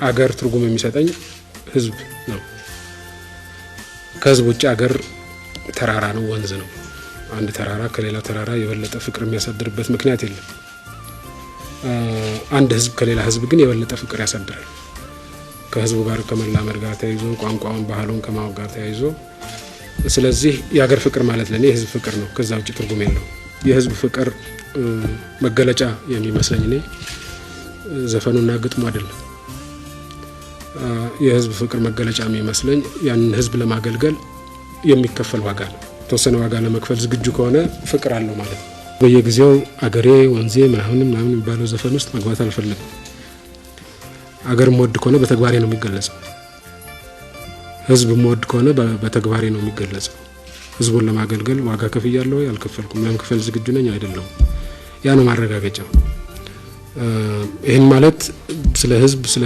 አገር ትርጉም የሚሰጠኝ ህዝብ ነው። ከህዝብ ውጭ አገር ተራራ ነው፣ ወንዝ ነው። አንድ ተራራ ከሌላ ተራራ የበለጠ ፍቅር የሚያሳድርበት ምክንያት የለም። አንድ ህዝብ ከሌላ ህዝብ ግን የበለጠ ፍቅር ያሳድራል። ከህዝቡ ጋር ከመላመድ ጋር ተያይዞ፣ ቋንቋውን፣ ባህሉን ከማወቅ ጋር ተያይዞ። ስለዚህ የሀገር ፍቅር ማለት ለእኔ የህዝብ ፍቅር ነው። ከዛ ውጭ ትርጉም የለው። የህዝብ ፍቅር መገለጫ የሚመስለኝ እኔ ዘፈኑና ግጥሙ አይደለም። የህዝብ ፍቅር መገለጫ የሚመስለኝ ያንን ህዝብ ለማገልገል የሚከፈል ዋጋ ነው። የተወሰነ ዋጋ ለመክፈል ዝግጁ ከሆነ ፍቅር አለው ማለት ነው። በየጊዜው አገሬ ወንዜ ምናምን ምናምን የሚባለው ዘፈን ውስጥ መግባት አልፈልግም። አገር ምወድ ከሆነ በተግባሬ ነው የሚገለጸው። ህዝብ ምወድ ከሆነ በተግባሬ ነው የሚገለጸው። ህዝቡን ለማገልገል ዋጋ ከፍያለሁ ወይ አልከፈልኩም፣ ለመክፈል ዝግጁ ነኝ አይደለሁም። ያ ነው ማረጋገጫው። ይህን ማለት ስለ ህዝብ ስለ